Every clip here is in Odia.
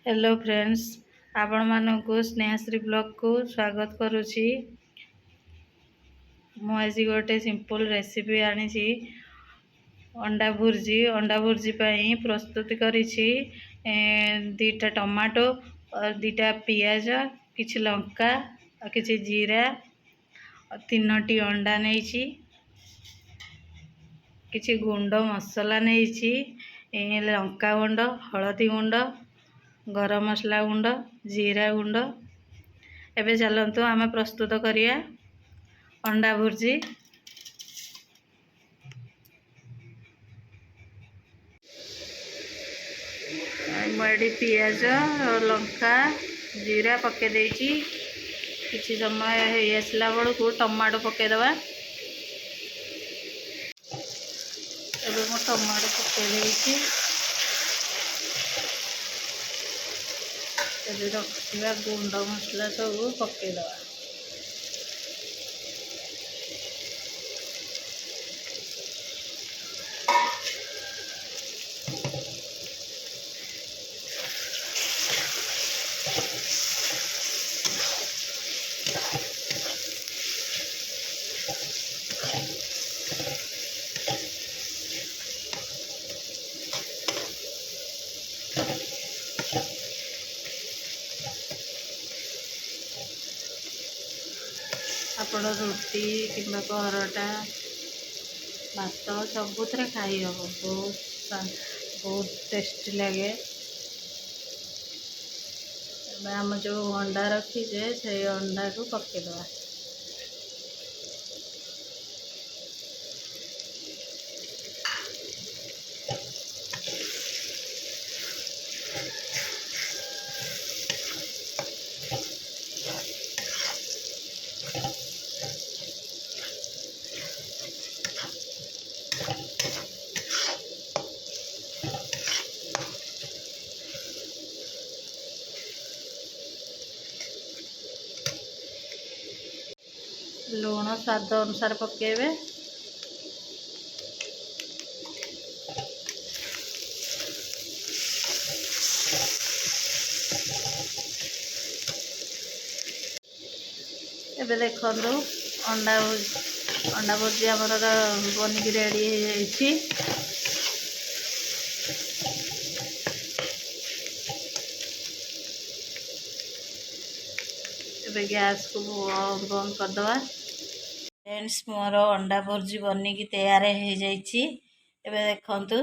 ହ୍ୟାଲୋ ଫ୍ରେଣ୍ଡସ୍, ଆପଣମାନଙ୍କୁ ସ୍ନେହାଶ୍ରୀ ବ୍ଲଗ୍କୁ ସ୍ୱାଗତ କରୁଛି। ମୁଁ ଆଜି ଗୋଟେ ସିମ୍ପଲ୍ ରେସିପି ଆଣିଛି, ଅଣ୍ଡା ଭୁର୍ଜି। ଅଣ୍ଡା ଭୁର୍ଜି ପାଇଁ ପ୍ରସ୍ତୁତି କରିଛି 2ଟା ଟମାଟୋ, 2ଟା ପିଆଜ, କିଛି ଲଙ୍କା ଆଉ କିଛି ଜିରା, 3ଟି ଅଣ୍ଡା ନେଇଛି, କିଛି ଗୁଣ୍ଡ ମସଲା ନେଇଛି, ଲଙ୍କା ଗୁଣ୍ଡ, ହଳଦୀ ଗୁଣ୍ଡ, ଗରମ ମସଲା ଗୁଣ୍ଡ, ଜିରା ଗୁଣ୍ଡ। ଏବେ ଚାଲନ୍ତୁ ଆମେ ପ୍ରସ୍ତୁତ କରିବା ଅଣ୍ଡା ଭୁର୍ଜି। ମୁଁ ଏଠି ପିଆଜ, ଲଙ୍କା, ଜିରା ପକାଇ ଦେଇଛି। କିଛି ସମୟ ହେଇ ଆସିଲା ବେଳକୁ ଟମାଟୋ ପକାଇଦେବା। ଏବେ ମୁଁ ଟମାଟୋ ପକାଇ ଦେଇଛି। ଏବେ ରଖିଥିବା ଗୁଣ୍ଡ ମସଲା ସବୁ ପକାଇଦେବା। ଆପଣ ରୁଟି କିମ୍ବା ପରଟା, ଭାତ ସବୁଥିରେ ଖାଇହେବ। ବହୁତ ବହୁତ ଟେଷ୍ଟି ଲାଗେ। ଏବେ ଆମେ ଯେଉଁ ଅଣ୍ଡା ରଖିଛେ, ସେଇ ଅଣ୍ଡାକୁ ପକାଇଦେବା। ଲୁଣ ସ୍ୱାଦ ଅନୁସାରେ ପକାଇବେ। ଏବେ ଦେଖନ୍ତୁ, ଅଣ୍ଡା ଭୁଜି ଆମର ବନିକି ରେଡ଼ି ହେଇଯାଇଛି। ଏବେ ଗ୍ୟାସ୍କୁ ବନ୍ଦ କରିଦେବା। ଫ୍ରେଣ୍ଡସ୍, ମୋର ଅଣ୍ଡା ଭୁର୍ଜି ବନିକି ତିଆରି ହେଇଯାଇଛି। ଏବେ ଦେଖନ୍ତୁ,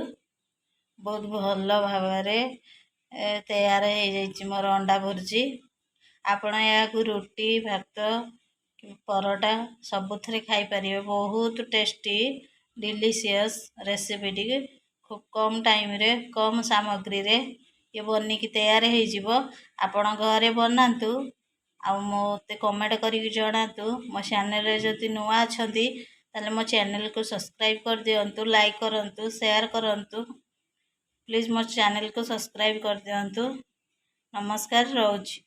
ବହୁତ ଭଲ ଭାବରେ ତିଆରି ହେଇଯାଇଛି ମୋର ଅଣ୍ଡା ଭୁର୍ଜି। ଆପଣ ଏହାକୁ ରୁଟି, ଭାତ, ପରଟା ସବୁଥିରେ ଖାଇପାରିବେ। ବହୁତ ଟେଷ୍ଟି, ଡିଲିସିୟସ୍ ରେସିପିଟି। ଖୁବ୍ କମ୍ ଟାଇମ୍ରେ, କମ୍ ସାମଗ୍ରୀରେ ଇଏ ବନିକି ତିଆରି ହେଇଯିବ। ଆପଣ ଘରେ ବନାନ୍ତୁ ଆଉ ମୋତେ କମେଣ୍ଟ କରିକି ଜଣାନ୍ତୁ। ମୋ ଚ୍ୟାନେଲରେ ଯଦି ନୂଆ ଅଛନ୍ତି, ତାହେଲେ ମୋ ଚ୍ୟାନେଲକୁ ସବସ୍କ୍ରାଇବ୍ କରିଦିଅନ୍ତୁ, ଲାଇକ୍ କରନ୍ତୁ, ସେୟାର କରନ୍ତୁ। ପ୍ଲିଜ୍ ମୋ ଚ୍ୟାନେଲକୁ ସବସ୍କ୍ରାଇବ୍ କରିଦିଅନ୍ତୁ। ନମସ୍କାର, ରହୁଛି।